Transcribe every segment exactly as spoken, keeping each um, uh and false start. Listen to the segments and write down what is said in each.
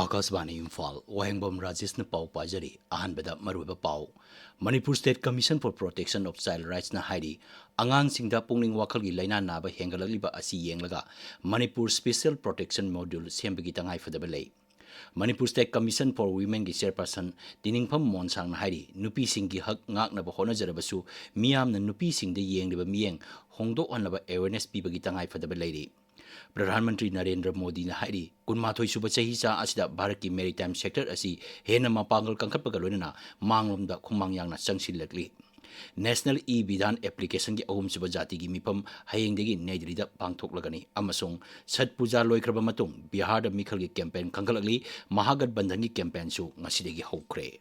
ꯑꯀꯥꯁꯕꯥꯅꯤ ꯏꯝꯐꯥꯜ, ꯋꯥꯍꯦꯡꯕꯝ ꯔꯥꯖꯦꯁꯅ ꯄꯥꯎ ꯄꯥꯖꯔꯤ꯫ ꯑꯍꯥꯟꯕꯗ ꯃꯔꯨꯑꯣꯏꯕ ꯄꯥꯎ꯫ Manipur state commission for protection of child ꯔꯥꯏꯠꯁꯅ ꯍꯥꯏꯔꯤ, ꯑꯉꯥꯡꯁꯤꯡꯗ ꯄꯨꯛꯅꯤꯡ ꯋꯥꯈꯜꯒꯤ ꯂꯥꯏꯅꯥ ꯅꯥꯕ ꯍꯦꯟꯒꯠꯂꯛꯂꯤꯕ ꯑꯁꯤ ꯌꯦꯡꯂꯒ ꯃꯅꯤꯄꯨꯔ ꯁ꯭ꯄꯦꯁꯤꯌꯦꯜ ꯄ꯭ꯔꯣꯇꯦꯛꯁꯟ ꯃꯣꯗ꯭ꯌꯨꯜ ꯁꯦꯝꯕꯒꯤ ꯇꯉꯥꯏꯐꯗꯕ ꯂꯩ꯫ ꯃꯅꯤꯄꯨꯔ ꯁ꯭ꯇꯦꯠ ꯀꯃꯤꯁꯟ ꯐꯣꯔ ꯋꯤꯃꯦꯟꯒꯤ ꯆꯦꯌꯔꯄꯔꯁꯟ ꯇꯤꯅꯤꯡꯐꯝ ꯃꯣꯟꯁꯥꯡꯅ ꯍꯥꯏꯔꯤ, ꯅꯨꯄꯤꯁꯤꯡꯒꯤ ꯍꯛ ꯉꯥꯛꯅꯕ ꯍꯣꯠꯅꯖꯔꯕꯁꯨ ꯃꯤꯌꯥꯝꯅ ꯅꯨꯄꯤꯁꯤꯡꯗ ꯌꯦꯡꯂꯤꯕ ꯃꯤꯠꯌꯦꯡ ꯍꯣꯡꯗꯣꯛꯍꯟꯅꯕ ꯑꯦꯋꯦꯔꯅꯦꯁ ꯄꯤꯕꯒꯤ ꯇꯉꯥꯏꯐꯗꯕ ꯂꯩꯔꯤ꯫ ꯄ꯭ꯔꯙꯥꯟ ꯃꯟꯇ꯭ꯔꯤ ꯅꯔꯦꯟꯗ꯭ꯔ ꯃꯣꯗꯤꯅ ꯍꯥꯏꯔꯤ, ꯀꯨꯟꯃꯥꯊꯣꯏ ꯁꯨꯕ ꯆꯍꯤꯆꯥ ꯑꯁꯤꯗ ꯚꯥꯔꯠꯀꯤ ꯃꯦꯔꯤꯇꯥꯏꯝ ꯁꯦꯛꯇꯔ ꯑꯁꯤ ꯍꯦꯟꯅ ꯃꯄꯥꯡꯒꯜ ꯀꯟꯈꯠꯄꯒ ꯂꯣꯏꯅꯅ ꯃꯥꯡꯂꯣꯝꯗ ꯈꯣꯡꯃꯥꯡ ꯌꯥꯡꯅ ꯆꯪꯁꯤꯜꯂꯛꯂꯤ꯫ ꯅꯦꯁꯅꯦꯜ ꯏ ꯕꯤꯙꯥꯟ ꯑꯦꯄ꯭ꯂꯤꯀꯦꯁꯟꯒꯤ ꯑꯍꯨꯝꯁꯨꯕ ꯖꯥꯇꯤꯒꯤ ꯃꯤꯐꯝ ꯍꯌꯦꯡꯗꯒꯤ ꯅꯩ ꯗꯤꯜꯂꯤꯗ ꯄꯥꯡꯊꯣꯛꯂꯒꯅꯤ꯫ ꯑꯃꯁꯨꯡ ꯁꯠ ꯄꯨꯖꯥ ꯂꯣꯏꯈ꯭ꯔꯕ ꯃꯇꯨꯡ ꯕꯤꯍꯥꯔꯗ ꯃꯤꯈꯜꯒꯤ ꯀꯦꯝꯄꯦꯟ ꯀꯟꯈꯠꯂꯛꯂꯤ꯫ ꯃꯍꯥꯒꯠꯕꯟꯙꯟꯒꯤ ꯀꯦꯝꯄꯦꯟꯁꯨ ꯉꯁꯤꯗꯒꯤ ꯍꯧꯈ꯭ꯔꯦ꯫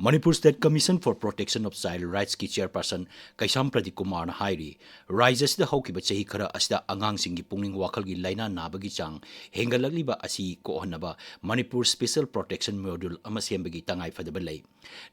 Manipur state commission for protection of child ꯔꯥꯏꯠꯁꯀꯤ ꯆꯦꯌꯔꯄꯔꯁꯟ ꯀꯩꯁꯥꯝ ꯄ꯭ꯔꯗꯤꯞ ꯀꯨꯃꯥꯔꯅ ꯍꯥꯏꯔꯤ, ꯔꯥꯖ꯭ꯌ ꯑꯁꯤꯗ ꯍꯧꯈꯤꯕ ꯆꯍꯤ ꯈꯔ ꯑꯁꯤꯗ ꯑꯉꯥꯡꯁꯤꯡꯒꯤ ꯄꯨꯛꯅꯤꯡ ꯋꯥꯈꯜꯒꯤ ꯂꯥꯏꯅꯥ ꯅꯥꯕꯒꯤ ꯆꯥꯡ ꯍꯦꯟꯒꯠꯂꯛꯂꯤꯕ ꯑꯁꯤ ꯀꯣꯛꯍꯟꯅꯕ ꯃꯅꯤꯄꯨꯔ ꯁ꯭ꯄꯦꯁꯤꯌꯦꯜ ꯄ꯭ꯔꯣꯇꯦꯛꯁꯟ ꯃꯣꯗ꯭ꯌꯨꯜ ꯑꯃ ꯁꯦꯝꯕꯒꯤ ꯇꯉꯥꯏꯐꯗꯕ ꯂꯩ꯫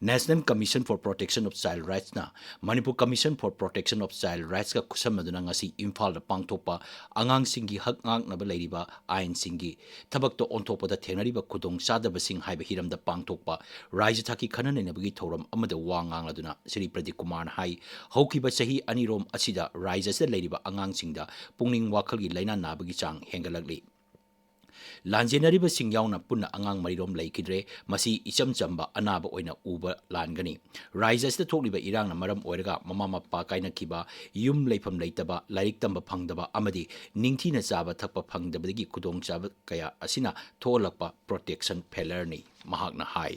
National commission for protection of child ꯔꯥꯏꯠꯁꯅ Manipur commission for protection of child ꯔꯥꯏꯠꯁꯀ ꯈꯨꯠꯁꯝꯅꯗꯨꯅ ꯉꯁꯤ ꯏꯝꯐꯥꯜꯗ ꯄꯥꯡꯊꯣꯛꯄ ꯑꯉꯥꯡꯁꯤꯡꯒꯤ ꯍꯛ ꯉꯥꯛꯅꯕ ꯂꯩꯔꯤꯕ ꯑꯥꯏꯟꯁꯤꯡꯒꯤ ꯊꯕꯛꯇ ꯑꯣꯟꯊꯣꯛꯄꯗ ꯊꯦꯡꯅꯔꯤꯕ ꯈꯨꯗꯣꯡꯆꯥꯗꯕꯁꯤꯡ ꯍꯥꯏꯕ ꯍꯤꯔꯝꯗ ꯄꯥꯡꯊꯣꯛꯄ ꯔꯥꯖ꯭ꯌ ꯊꯥꯛꯀꯤ ꯈꯟꯅ ꯅꯩꯅꯕꯒꯤ ꯊꯧꯔꯝ ꯑꯃꯗ ꯋꯥ ꯉꯥꯡꯂꯗꯨꯅ ꯁ꯭ꯔꯤ ꯄ꯭ꯔꯗꯤꯞ ꯀꯨꯃꯥꯔꯅ ꯍꯥꯏ, ꯍꯧꯈꯤꯕ ꯆꯍꯤ ꯑꯅꯤꯔꯣꯝ ꯑꯁꯤꯗ ꯔꯥꯖ꯭ꯌ ꯑꯁꯤꯗ ꯂꯩꯔꯤꯕ ꯑꯉꯥꯡꯁꯤꯡꯗ ꯄꯨꯛꯅꯤꯡ ꯋꯥꯈꯜꯒꯤ ꯂꯥꯏꯅꯥ ꯅꯥꯕꯒꯤ ꯆꯥꯡ ꯍꯦꯟꯒꯠꯂꯛꯂꯤ꯫ ꯂꯥꯟꯖꯦꯟꯅꯔꯤꯕꯁꯤꯡ ꯌꯥꯎꯅ ꯄꯨꯟꯅ ꯑꯉꯥꯡ ꯃꯔꯤꯔꯣꯝ ꯂꯩꯈꯤꯗ꯭ꯔꯦ꯫ ꯃꯁꯤ ꯏꯆꯝ ꯆꯝꯕ ꯑꯅꯥꯕ ꯑꯣꯏꯅ ꯎꯕ ꯂꯥꯟꯒꯅꯤ꯫ ꯔꯥꯖ꯭ꯌ ꯑꯁꯤꯗ ꯊꯣꯛꯂꯤꯕ ꯏꯔꯥꯡꯅ ꯃꯔꯝ ꯑꯣꯏꯔꯒ ꯃꯃꯥ ꯃꯄꯥ ꯀꯥꯏꯅꯈꯤꯕ, ꯌꯨꯝ ꯂꯩꯐꯝ ꯂꯩꯇꯕ, ꯂꯥꯏꯔꯤꯛ ꯇꯝꯕ ꯐꯪꯗꯕ ꯑꯃꯗꯤ ꯅꯤꯡꯊꯤꯅ ꯆꯥꯕ ꯊꯛꯄ ꯐꯪꯗꯕꯗꯒꯤ ꯈꯨꯗꯣꯡꯆꯥꯕ ꯀꯌꯥ ꯑꯁꯤꯅ ꯊꯣꯛꯍꯜꯂꯛꯄ ꯄ꯭ꯔꯣꯇꯦꯛꯁꯟ ꯐꯦꯂꯔꯅꯤ, ꯃꯍꯥꯛꯅ ꯍꯥꯏ꯫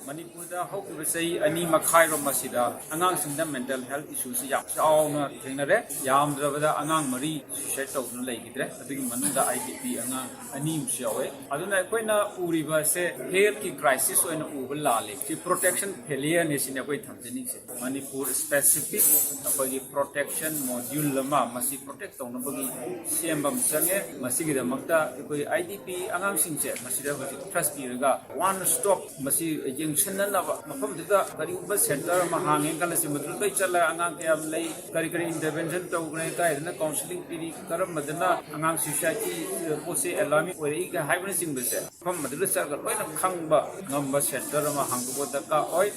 ꯃꯅꯤꯄꯨꯔꯗ ꯍꯧꯈꯤꯕ ꯆꯍꯤ ꯑꯅꯤ ꯃꯈꯥꯏꯔꯣꯝ ꯑꯁꯤꯗ ꯑꯉꯥꯡꯁꯤꯡꯗ ꯃꯦꯟꯇꯦꯜ ꯍꯦꯜꯊ ꯏꯁꯨꯁꯤ ꯌꯥꯝ ꯆꯥꯎꯅ ꯊꯦꯡꯅꯔꯦ꯫ ꯌꯥꯝꯗ꯭ꯔꯕꯗ ꯑꯉꯥꯡ ꯃꯔꯤ ꯁꯨꯏꯁꯥꯏꯗ ꯇꯧꯗꯨꯅ ꯂꯩꯈꯤꯗ꯭ꯔꯦ꯫ ꯑꯗꯨꯒꯤ ꯃꯅꯨꯡꯗ ꯑꯥꯏ ꯗꯤ ꯄꯤ ꯑꯉꯥꯡ ꯑꯅꯤ ꯑꯃꯁꯨ ꯌꯥꯎꯋꯦ꯫ ꯑꯗꯨꯅ ꯑꯩꯈꯣꯏꯅ ꯎꯔꯤꯕꯁꯦ ꯍꯦꯜꯊꯀꯤ ꯀ꯭ꯔꯥꯏꯁꯤꯁ ꯑꯣꯏꯅ ꯎꯕ ꯂꯥꯜꯂꯤ꯫ ꯁꯤ ꯄ꯭ꯔꯣꯇꯦꯛꯁꯟ ꯐꯦꯂꯤꯌꯔꯅꯤ ꯁꯤꯅꯤ ꯑꯩꯈꯣꯏ ꯊꯝꯖꯅꯤꯡꯉꯤꯁꯦ꯫ ꯃꯅꯤꯄꯨꯔ ꯁ꯭ꯄꯦꯁꯤꯐꯤꯛ ꯑꯩꯈꯣꯏꯒꯤ ꯄ꯭ꯔꯣꯇꯦꯛꯁꯟ ꯃꯣꯗ꯭ꯌꯨꯜ ꯑꯃ ꯃꯁꯤ ꯄ꯭ꯔꯣꯇꯦꯛ ꯇꯧꯅꯕꯒꯤ ꯁꯦꯝꯕ ꯑꯃ ꯆꯪꯉꯦ꯫ ꯃꯁꯤꯒꯤꯗꯃꯛꯇ ꯑꯩꯈꯣꯏ ꯑꯥꯏ ꯗꯤ ꯄꯤ ꯑꯉꯥꯡꯁꯤꯡꯁꯦ ꯃꯁꯤꯗ ꯍꯧꯖꯤꯛ ꯇ꯭ꯔꯁ ꯄꯤꯔꯒ ꯋꯥꯟ ꯁ꯭ꯇꯣꯞ ꯃꯁꯤ ꯌꯦꯡꯁꯤꯟ ꯁꯤꯟꯅꯅꯕ ꯃꯐꯝꯗꯨꯗ ꯀꯔꯤꯒꯨꯝꯕ ꯁꯦꯟꯇꯔ ꯑꯃ ꯍꯥꯡꯉꯦ ꯈꯜꯂꯁꯤ, ꯃꯗꯨꯗ ꯂꯣꯏ ꯆꯠꯂꯒ ꯑꯉꯥꯡ ꯀꯌꯥꯝ ꯂꯩ, ꯀꯔꯤ ꯀꯔꯤ ꯏꯟꯇꯔꯚꯦꯟꯁꯟ ꯇꯧꯈ꯭ꯔꯦ, ꯀꯗꯥꯏꯗꯅ ꯀꯥꯎꯟꯁꯤꯂꯤꯡ ꯄꯤꯔꯤ, ꯀꯔꯝꯕꯗꯅ ꯑꯉꯥꯡ ꯁꯨꯏꯁꯥꯏꯠꯀꯤ ꯄꯣꯠꯁꯦ ꯑꯦꯂꯥꯔꯃꯤꯡ ꯑꯣꯏꯔꯛꯏꯒ ꯍꯥꯏꯕꯅꯆꯤꯡꯕꯁꯦ ꯃꯐꯝ ꯑꯗꯨꯗ ꯆꯠꯂꯒ ꯂꯣꯏꯅ ꯈꯪꯕ ꯉꯝꯕ ꯁꯦꯟꯇꯔ ꯑꯃ ꯍꯥꯡꯗꯣꯛꯄ ꯗꯔꯀꯥꯔ ꯑꯣꯏ꯫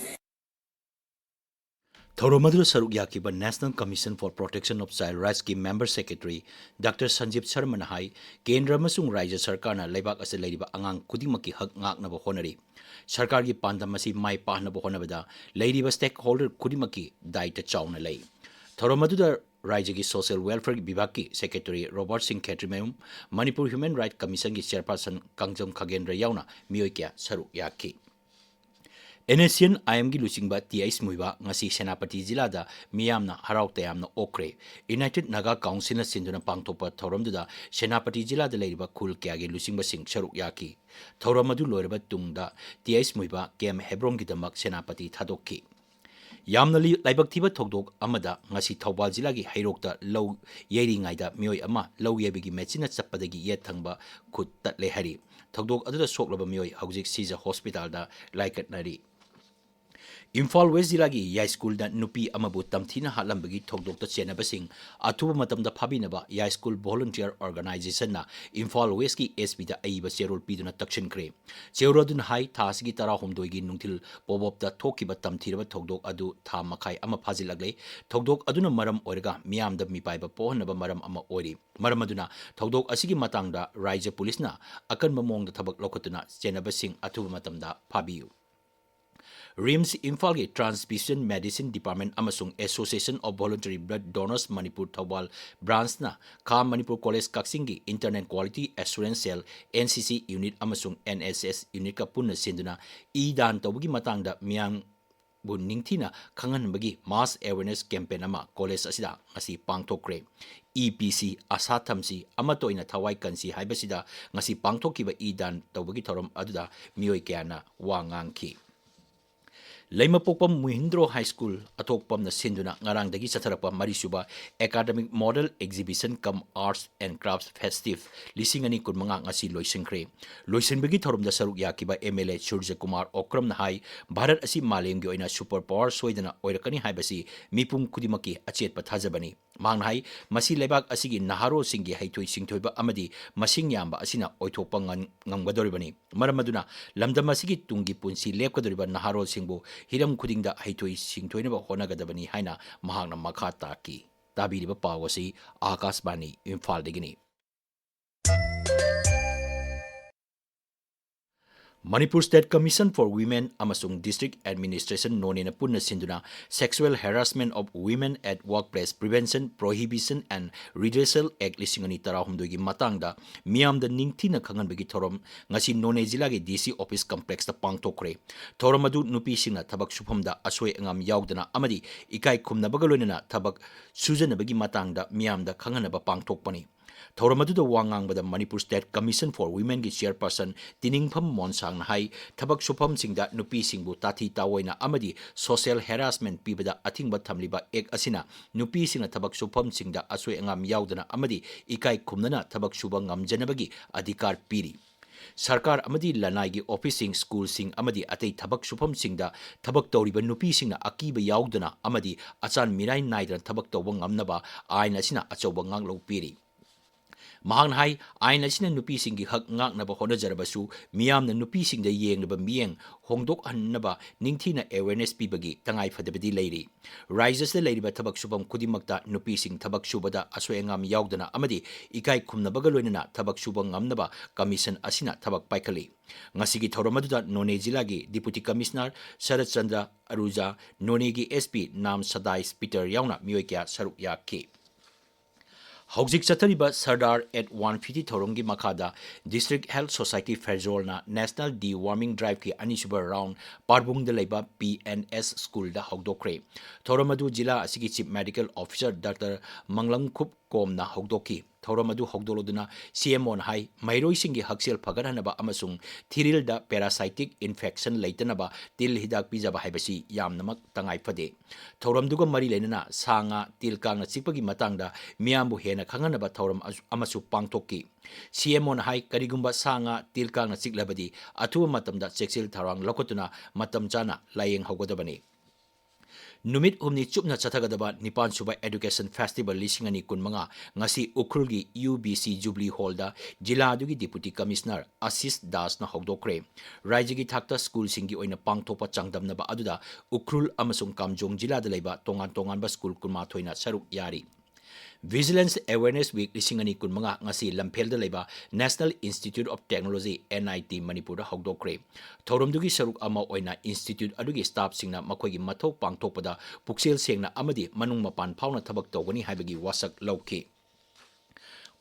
ꯊꯧꯔꯝ ꯑꯗꯨꯗ ꯁꯔꯨꯛ ꯌꯥꯈꯤꯕ National Commission for Protection of Child Rightsꯀꯤ member secretary Doctor ꯁꯟꯖꯤꯞ ꯁꯔꯃꯅ ꯍꯥꯏ, ꯀꯦꯟꯗ꯭ꯔ ꯑꯃꯁꯨꯡ ꯔꯥꯖ꯭ꯌ ꯁꯔꯀꯥꯔꯅ ꯂꯩꯕꯥꯛ ꯑꯁꯤꯗ ꯂꯩꯔꯤꯕ ꯑꯉꯥꯡ ꯈꯨꯗꯤꯡꯃꯛꯀꯤ ꯍꯛ ꯉꯥꯛꯅꯕ ꯍꯣꯠꯅꯔꯤ꯫ ꯁꯔꯀꯥꯔꯒꯤ ꯄꯥꯟꯗꯝ ꯑꯁꯤ ꯃꯥꯏ ꯄꯥꯛꯅꯕ ꯍꯣꯠꯅꯕꯗ ꯂꯩꯔꯤꯕ stakeholder ꯈꯨꯗꯤꯡꯃꯛꯀꯤ ꯗꯥꯏꯇ ꯆꯥꯎꯅ ꯂꯩ꯫ ꯊꯧꯔꯝ ꯑꯗꯨꯗ ꯔꯥꯖ꯭ꯌꯒꯤ social welfare ꯕꯤꯚꯥꯒꯀꯤ secretary ꯔꯣꯕꯔꯠ ꯁꯤꯡ ꯈꯦꯇ꯭ꯔꯤꯃꯌꯨꯝ, Manipur Human Right Commissionꯒꯤ chairperson Kangjam ꯈꯒꯦꯟꯗ꯭ꯔ ꯌꯥꯎꯅ ꯃꯤꯑꯣꯏ ꯀꯌꯥ ꯁꯔꯨꯛ ꯌꯥꯈꯤ꯫ NSCN-IMꯒꯤ ꯂꯨꯆꯤꯡꯕ ꯇꯤ ꯑꯩꯆ ꯃꯨꯏꯕꯥ ꯉꯁꯤ ꯁꯦꯅꯥꯄꯇꯤ ꯖꯤꯂꯥꯗ ꯃꯤꯌꯥꯝꯅ ꯍꯔꯥꯎ ꯇꯌꯥꯝꯅ ꯑꯣꯛꯈ꯭ꯔꯦ꯫ United Naga Councilꯅ ꯁꯤꯟꯗꯨꯅ ꯄꯥꯡꯊꯣꯛꯄ ꯊꯧꯔꯝꯗꯨꯗ ꯁꯦꯅꯥꯄꯇꯤ ꯖꯤꯂꯥꯗ ꯂꯩꯔꯤꯕ ꯈꯨꯜ ꯀꯌꯥꯒꯤ ꯂꯨꯆꯤꯡꯕꯁꯤꯡ ꯁꯔꯨꯛ ꯌꯥꯈꯤ꯫ ꯊꯧꯔꯝ ꯑꯗꯨ ꯂꯣꯏꯔꯕ ꯇꯨꯡꯗ ꯇꯤ ꯑꯩꯆ ꯃꯨꯏꯕꯥ ꯀꯦꯝ ꯍꯦꯕ꯭ꯔꯣꯟꯒꯤꯗꯃꯛ ꯁꯦꯅꯥꯄꯇꯤ ꯊꯥꯗꯣꯛꯈꯤ꯫ ꯌꯥꯝꯅ ꯂꯤ-, ꯂꯥꯏꯕꯛ ꯊꯤꯕ ꯊꯧꯗꯣꯛ ꯑꯃꯗ ꯉꯁꯤ ꯊꯧꯕꯥꯜ ꯖꯤꯂꯥꯒꯤ ꯍꯩꯔꯣꯛꯇ ꯂꯧ ꯌꯩꯔꯤꯉꯩꯗ ꯃꯤꯑꯣꯏ ꯑꯃ ꯂꯧ ꯌꯩꯕꯒꯤ ꯃꯦꯆꯤꯟꯅ ꯆꯞꯄꯗꯒꯤ ꯌꯦꯠ ꯊꯪꯕ ꯈꯨꯠ ꯇꯠꯂꯦ ꯍꯥꯏꯔꯤ꯫ ꯊꯧꯗꯣꯛ ꯑꯗꯨꯗ ꯁꯣꯛꯂꯕ ꯃꯤꯑꯣꯏ ꯍꯧꯖꯤꯛ ꯁꯤꯖ ꯍꯣꯁꯄꯤꯇꯥꯜꯗ ꯂꯥꯏꯀꯠꯅꯔꯤ꯫ ꯏꯝꯐꯥꯜ ꯋꯦꯁ ꯖꯤꯂꯥꯒꯤ ꯌꯥꯏꯁ꯭ꯀꯨꯜꯗ ꯅꯨꯄꯤ ꯑꯃꯕꯨ ꯇꯝꯊꯤꯅ ꯍꯥꯠꯂꯝꯕꯒꯤ ꯊꯧꯗꯣꯛꯇ ꯆꯦꯟꯅꯕꯁꯤꯡ ꯑꯊꯨꯕ ꯃꯇꯝꯗ ꯐꯥꯕꯤꯅꯕ ꯌꯥꯏꯁ꯭ꯀꯨꯜ Volunteer Organizationꯅ ꯏꯝꯐꯥꯜ ꯋꯦꯁꯀꯤ SP ꯗ ꯑꯏꯕ ꯆꯦꯔꯣꯜ ꯄꯤꯗꯨꯅ ꯇꯛꯁꯤꯟꯈ꯭ꯔꯦ꯫ ꯆꯦꯔꯣꯜ ꯑꯗꯨꯅ ꯍꯥꯏ, ꯊꯥ ꯑꯁꯤꯒꯤ ꯇꯔꯥꯍꯨꯝꯗꯣꯏꯒꯤ ꯅꯨꯡꯊꯤꯜ ꯄꯣꯕꯣꯞꯇ ꯊꯣꯛꯈꯤꯕ ꯇꯝꯊꯤꯔꯕ ꯊꯧꯗꯣꯛ ꯑꯗꯨ ꯊꯥ ꯃꯈꯥꯏ ꯑꯃ ꯐꯥꯖꯤꯜꯂꯛꯂꯦ꯫ ꯊꯧꯗꯣꯛ ꯑꯗꯨꯅ ꯃꯔꯝ ꯑꯣꯏꯔꯒ ꯃꯤꯌꯥꯝꯗ ꯃꯤꯄꯥꯏꯕ ꯄꯣꯛꯍꯟꯅꯕ ꯃꯔꯝ ꯑꯃ ꯑꯣꯏꯔꯤ꯫ ꯃꯔꯝ ꯑꯗꯨꯅ ꯊꯧꯗꯣꯛ ꯑꯁꯤꯒꯤ ꯃꯇꯥꯡꯗ ꯔꯥꯖ꯭ꯌ ꯄꯨꯂꯤꯁꯅ ꯑꯀꯟꯕ ꯃꯑꯣꯡꯗ ꯊꯕꯛ ꯂꯧꯈꯠꯇꯨꯅ ꯆꯦꯟꯅꯕꯁꯤꯡ ꯑꯊꯨꯕ ꯃꯇꯝꯗ ꯐꯥꯕꯤꯌꯨ꯫ RIMS ꯏꯝꯐꯥꯜꯒꯤ Transfusion Medicine Department ꯑꯃꯁꯨꯡ Association of Voluntary Blood Donors Manipur Thoubal branchꯅ ꯈꯥ ꯃꯅꯤꯄꯨꯔ ꯀꯣꯂꯦꯖ ꯀꯛꯆꯤꯡꯒꯤ Internal Quality Assurance Cell, NCC unit ꯑꯃꯁꯨꯡ NSS unitꯀ ꯄꯨꯟꯅ ꯁꯤꯟꯗꯨꯅ ꯏ ꯗꯥꯟ ꯇꯧꯕꯒꯤ ꯃꯇꯥꯡꯗ ꯃꯤꯌꯥꯝꯕꯨ ꯅꯤꯡꯊꯤꯅ ꯈꯪꯍꯟꯕꯒꯤ mass awareness campaign ꯑꯃ ꯀꯣꯂꯦꯖ ꯑꯁꯤꯗ ꯉꯁꯤ ꯄꯥꯡꯊꯣꯛꯈ꯭ꯔꯦ꯫ ꯏ ꯄꯤꯁꯤ, ꯑꯁꯥ ꯊꯝꯁꯤ, ꯑꯃꯠꯇ ꯑꯣꯏꯅ ꯊꯋꯥꯏ ꯀꯟꯁꯤ ꯍꯥꯏꯕꯁꯤꯗ ꯉꯁꯤ ꯄꯥꯡꯊꯣꯛꯈꯤꯕ ꯏ ꯗꯥꯟ ꯇꯧꯕꯒꯤ ꯊꯧꯔꯝ ꯑꯗꯨꯗ ꯃꯤꯑꯣꯏ ꯀꯌꯥꯅ ꯋꯥ ꯉꯥꯡꯈꯤ꯫ ꯂꯩꯃꯄꯣꯛꯄꯝ ꯃꯨꯍꯤꯟꯗ꯭ꯔꯣ ꯍꯥꯏ ꯁ꯭ꯀꯨꯜ ꯑꯊꯣꯛꯄꯝꯅ ꯁꯤꯟꯗꯨꯅ ꯉꯔꯥꯡꯗꯒꯤ ꯆꯠꯊꯔꯛꯄ ꯃꯔꯤꯁꯨꯕ Academic Model Exhibition cum Arts and Crafts Festival ꯂꯤꯁꯤꯡ ꯑꯅꯤ ꯀꯨꯟꯃꯉꯥ ꯉꯁꯤ ꯂꯣꯏꯁꯤꯟꯈ꯭ꯔꯦ꯫ ꯂꯣꯏꯁꯤꯟꯕꯒꯤ ꯊꯧꯔꯝꯗ ꯁꯔꯨꯛ ꯌꯥꯈꯤꯕ MLA ꯁꯨꯔꯖ ꯀꯨꯃꯥꯔ ꯑꯣꯀ꯭ꯔꯝꯅ ꯍꯥꯏ, ꯚꯥꯔꯠ ꯑꯁꯤ ꯃꯥꯂꯦꯝꯒꯤ ꯑꯣꯏꯅ super power ꯁꯣꯏꯗꯅ ꯑꯣꯏꯔꯛꯀꯅꯤ ꯍꯥꯏꯕꯁꯤ ꯃꯤꯄꯨꯝ ꯈꯨꯗꯤꯡꯃꯛꯀꯤ ꯑꯆꯦꯠꯄ ꯊꯥꯖꯕꯅꯤ꯫ ꯃꯍꯥꯛꯅ ꯍꯥꯏ, ꯃꯁꯤ ꯂꯩꯕꯥꯛ ꯑꯁꯤꯒꯤ ꯅꯍꯥꯔꯣꯜꯁꯤꯡꯒꯤ ꯍꯩꯊꯣꯏ ꯁꯤꯡꯊꯣꯏꯕ ꯑꯃꯗꯤ ꯃꯁꯤꯡ ꯌꯥꯝꯕ ꯑꯁꯤꯅ ꯑꯣꯏꯊꯣꯛꯄ ꯉꯝ-, ꯉꯝꯒꯗꯧꯔꯤꯕꯅꯤ꯫ ꯃꯔꯝ ꯑꯗꯨꯅ ꯂꯝꯗꯝ ꯑꯁꯤꯒꯤ ꯇꯨꯡꯒꯤ ꯄꯨꯟꯁꯤ ꯂꯦꯞꯀꯗꯧꯔꯤꯕ ꯅꯍꯥꯔꯣꯜꯁꯤꯡꯕꯨ ꯍꯤꯔꯝ ꯈꯨꯗꯤꯡꯗ ꯍꯩꯊꯣꯏ ꯁꯤꯡꯊꯣꯏꯅꯕ ꯍꯣꯠꯅꯒꯗꯕꯅꯤ ꯍꯥꯏꯅ ꯃꯍꯥꯛꯅ ꯃꯈꯥ ꯇꯥꯈꯤ꯫ ꯇꯥꯕꯤꯔꯤꯕ ꯄꯥꯎ ꯑꯁꯤ ꯑꯥꯀꯥꯁꯕꯥꯅꯤ ꯏꯝꯐꯥꯜꯗꯒꯤꯅꯤ꯫ Manipur State Commission for Women ꯑꯃꯁꯨꯡ District Administration ꯅꯣꯅꯦꯅ ꯄꯨꯟꯅ ꯁꯤꯟꯗꯨꯅ Sexual Harassment of Women at Workplace Prevention, Prohibition and Redressal Act ꯂꯤꯁꯤꯡ ꯑꯅꯤ ꯇꯔꯥꯍꯨꯝꯗꯣꯏꯒꯤ ꯃꯇꯥꯡꯗ ꯃꯤꯌꯥꯝꯗ ꯅꯤꯡꯊꯤꯅ ꯈꯪꯍꯟꯕꯒꯤ ꯊꯧꯔꯝ ꯉꯁꯤ ꯅꯣꯅꯦ ꯖꯤꯂꯥꯒꯤ DC office complexꯇ ꯄꯥꯡꯊꯣꯛꯈ꯭ꯔꯦ꯫ ꯊꯧꯔꯝ ꯑꯗꯨ ꯅꯨꯄꯤꯁꯤꯡꯅ ꯊꯕꯛ ꯁꯨꯐꯝꯗ ꯑꯁꯣꯏ ꯑꯉꯥꯝ ꯌꯥꯎꯗꯅ ꯑꯃꯗꯤ ꯏꯀꯥꯏ ꯈꯨꯝꯅꯕꯒ ꯂꯣꯏꯅꯅ ꯊꯕꯛ ꯁꯨꯖꯅꯕꯒꯤ ꯃꯇꯥꯡꯗ ꯃꯤꯌꯥꯝꯗ ꯈꯪꯍꯟꯅꯕ ꯄꯥꯡꯊꯣꯛꯄꯅꯤ꯫ ꯊꯧꯔꯝ ꯑꯗꯨꯗ ꯋꯥ ꯉꯥꯡꯕꯗ Manipur State Commission for Womenꯒꯤ chairperson ꯇꯤꯅꯤꯡꯐꯝ ꯃꯣꯟꯁꯥꯡꯅ ꯍꯥꯏ, ꯊꯕꯛ ꯁꯨꯐꯝꯁꯤꯡꯗ ꯅꯨꯄꯤꯁꯤꯡꯕꯨ ꯇꯥꯊꯤ ꯇꯥꯑꯣꯏꯅ ꯑꯃꯗꯤ social harassment ꯄꯤꯕꯗ ꯑꯊꯤꯡꯕ ꯊꯝꯂꯤꯕ Act ꯑꯁꯤꯅ ꯅꯨꯄꯤꯁꯤꯡꯅ ꯊꯕꯛ ꯁꯨꯐꯝꯁꯤꯡꯗ ꯑꯁꯣꯏ ꯑꯉꯥꯝ ꯌꯥꯎꯗꯅ ꯑꯃꯗꯤ ꯏꯀꯥꯏ ꯈꯨꯝꯅꯅ ꯊꯕꯛ ꯁꯨꯕ ꯉꯝꯖꯅꯕꯒꯤ ꯑꯙꯤꯀꯥꯔ ꯄꯤꯔꯤ꯫ ꯁꯔꯀꯥꯔ ꯑꯃꯗꯤ ꯂꯅꯥꯏꯒꯤ officeꯁꯤꯡ, ꯁ꯭ꯀꯨꯜꯁꯤꯡ ꯑꯃꯗꯤ ꯑꯇꯩ ꯊꯕꯛ ꯁꯨꯐꯝꯁꯤꯡꯗ ꯊꯕꯛ ꯇꯧꯔꯤꯕ ꯅꯨꯄꯤꯁꯤꯡꯅ ꯑꯀꯤꯕ ꯌꯥꯎꯗꯅ ꯑꯃꯗꯤ ꯑꯆꯥꯟ ꯃꯤꯔꯥꯏ ꯅꯥꯏꯗꯅ ꯊꯕꯛ ꯇꯧꯕ ꯉꯝꯅꯕ ꯑꯥꯏꯟ ꯑꯁꯤꯅ ꯑꯆꯧꯕ ꯉꯥꯛꯂꯧ ꯄꯤꯔꯤ꯫ ꯃꯍꯥꯛꯅ ꯍꯥꯏ, ꯑꯥꯏꯟ ꯑꯁꯤꯅ ꯅꯨꯄꯤꯁꯤꯡꯒꯤ ꯍꯛ ꯉꯥꯛꯅꯕ ꯍꯣꯠꯅꯖꯔꯕꯁꯨ, ꯃꯤꯌꯥꯝꯅ ꯅꯨꯄꯤꯁꯤꯡꯗ ꯌꯦꯡꯂꯤꯕ ꯃꯤꯠꯌꯦꯡ ꯍꯣꯡꯗꯣꯛꯍꯟꯅꯕ ꯅꯤꯡꯊꯤꯅ awareness ꯄꯤꯕꯒꯤ ꯇꯉꯥꯏꯐꯗꯕꯗꯤ ꯂꯩꯔꯤ꯫ ꯔꯥꯖ꯭ꯌꯁꯤꯗ ꯂꯩꯔꯤꯕ ꯊꯕꯛ ꯁꯨꯐꯝ ꯈꯨꯗꯤꯡꯃꯛꯇ ꯅꯨꯄꯤꯁꯤꯡ ꯊꯕꯛ ꯁꯨꯕꯗ ꯑꯁꯣꯏ ꯑꯉꯥꯝ ꯌꯥꯎꯗꯅ ꯑꯃꯗꯤ ꯏꯀꯥꯏ ꯈꯨꯝꯅꯕꯒ ꯂꯣꯏꯅꯅ ꯊꯕꯛ ꯁꯨꯕ ꯉꯝꯅꯕ commission ꯑꯁꯤꯅ ꯊꯕꯛ ꯄꯥꯏꯈꯠꯂꯤ꯫ ꯉꯁꯤꯒꯤ ꯊꯧꯔꯝ ꯑꯗꯨꯗ ꯅꯣꯅꯦ ꯖꯤꯂꯥꯒꯤ Deputy Commissioner ꯁꯔꯠ ꯆꯟꯗ꯭ꯔ ꯑꯔꯨꯖꯥ, ꯅꯣꯅꯦꯒꯤ SP ꯅꯥꯝ ꯁꯗꯥꯏꯁ ꯄꯤꯇꯔ ꯌꯥꯎꯅ ꯃꯤꯑꯣꯏ ꯀꯌꯥ ꯁꯔꯨꯛ ꯌꯥꯈꯤ꯫ ꯍꯧꯖꯤꯛ ꯆꯠꯊꯔꯤꯕ Sardar at one fifty ꯊꯧꯔꯝꯒꯤ ꯃꯈꯥꯗ District Health Society ꯐꯦꯔꯖꯣꯜꯅ National Deworming Driveꯀꯤ ꯑꯅꯤꯁꯨꯕ round ꯄꯥꯔꯕꯨꯡꯗ ꯂꯩꯕ PNS ꯁ꯭ꯀꯨꯜꯗ ꯍꯧꯗꯣꯛꯈ꯭ꯔꯦ꯫ ꯊꯧꯔꯝ ꯑꯗꯨ ꯖꯤꯂꯥ ꯑꯁꯤꯒꯤ Chief Medical Officer ꯗꯥꯛꯇꯔ ꯃꯪꯂꯪꯈꯨꯞ ꯀꯣꯝꯅ ꯍꯧꯗꯣꯛꯈꯤ꯫ ꯊꯧꯔꯝ ꯑꯗꯨ ꯍꯧꯗꯣꯛꯂꯗꯨꯅ ꯁꯤ ꯑꯦꯝ ꯑꯣꯅ ꯍꯥꯏ, ꯃꯍꯩꯔꯣꯏꯁꯤꯡꯒꯤ ꯍꯛꯁꯦꯜ ꯐꯒꯠꯍꯟꯅꯕ ꯑꯃꯁꯨꯡ ꯊꯤꯔꯤꯜꯗ parasitic infection ꯂꯩꯇꯅꯕ ꯇꯤꯜ ꯍꯤꯗꯥꯛ ꯄꯤꯖꯕ ꯍꯥꯏꯕꯁꯤ ꯌꯥꯝꯅꯃꯛ ꯇꯉꯥꯏ ꯐꯗꯦ꯫ ꯊꯧꯔꯝꯗꯨꯒ ꯃꯔꯤ ꯂꯩꯅꯅ ꯁꯥ ꯉꯥ ꯇꯤꯜ ꯀꯥꯡꯅ ꯆꯤꯛꯄꯒꯤ ꯃꯇꯥꯡꯗ ꯃꯤꯌꯥꯝꯕꯨ ꯍꯦꯟꯅ ꯈꯪꯍꯟꯅꯕ ꯊꯧꯔꯝ ꯑꯁꯨ-, ꯑꯃꯁꯨ ꯄꯥꯡꯊꯣꯛꯈꯤ꯫ ꯁꯤ ꯑꯦꯝ ꯑꯣꯅ ꯍꯥꯏ, ꯀꯔꯤꯒꯨꯝꯕ ꯁꯥ ꯉꯥ ꯇꯤꯜ ꯀꯥꯡꯅ ꯆꯤꯛꯂꯕꯗꯤ ꯑꯊꯨꯕ ꯃꯇꯝꯗ ꯆꯦꯛꯁꯤꯜ ꯊꯧꯔꯥꯡ ꯂꯧꯈꯠꯇꯨꯅ ꯃꯇꯝ ꯆꯥꯅ ꯂꯥꯌꯦꯡꯍꯧꯒꯗꯕꯅꯤ꯫ ꯅꯨꯃꯤꯠ ꯍꯨꯝꯅꯤ ꯆꯨꯞꯅ ꯆꯠꯊꯒꯗꯕ ꯅꯤꯄꯥꯟ ꯁꯨꯕ Education Festival ꯂꯤꯁꯤꯡ ꯑꯅꯤ ꯀꯨꯟꯃꯉꯥ ꯉꯁꯤ ꯎꯈ꯭ꯔꯨꯜꯒꯤ U B C Jubilee Hall ꯗ ꯖꯤꯂꯥ ꯑꯗꯨꯒꯤ Deputy Commissioner ꯑꯁꯤꯁ ꯗꯥꯁꯅ ꯍꯧꯗꯣꯛꯈ꯭ꯔꯦ꯫ ꯔꯥꯏꯖ꯭ꯌꯒꯤ ꯊꯥꯛꯇ ꯁ꯭ꯀꯨꯜꯁꯤꯡꯒꯤ ꯑꯣꯏꯅ ꯄꯥꯡꯊꯣꯛꯄ ꯆꯥꯡꯗꯝꯅꯕ ꯑꯗꯨꯗ ꯎꯈ꯭ꯔꯨꯜ ꯑꯃꯁꯨꯡ ꯀꯥꯝꯖꯣꯡ ꯖꯤꯂꯥꯗ ꯂꯩꯕ ꯇꯣꯉꯥꯟ ꯇꯣꯉꯥꯟꯕ ꯁ꯭ꯀꯨꯜ ꯀꯨꯟꯃꯥꯊꯣꯏꯅ ꯁꯔꯨꯛ ꯌꯥꯔꯤ꯫ Vigilance Awareness Week ꯂꯤꯁꯤꯡ ꯑꯅꯤ ꯀꯨꯟꯃꯉꯥ ꯉꯁꯤ ꯂꯝꯐꯦꯜꯗ ꯂꯩꯕ National Institute of Technology, N I T, ꯃꯅꯤꯄꯨꯔꯗ ꯍꯧꯗꯣꯛꯈ꯭ꯔꯦ꯫ ꯊꯧꯔꯝꯗꯨꯒꯤ ꯁꯔꯨꯛ ꯑꯃ ꯑꯣꯏꯅ institute ꯑꯗꯨꯒꯤ staff ꯁꯤꯡꯅ ꯃꯈꯣꯏꯒꯤ ꯃꯊꯧ ꯄꯥꯡꯊꯣꯛꯄꯗ ꯄꯨꯛꯆꯦꯜ ꯁꯦꯡꯅ ꯑꯃꯗꯤ ꯃꯅꯨꯡ ꯃꯄꯥꯟ ꯐꯥꯎꯅ ꯊꯕꯛ ꯇꯧꯒꯅꯤ ꯍꯥꯏꯕꯒꯤ ꯋꯥꯁꯛ ꯂꯧꯈꯤ꯫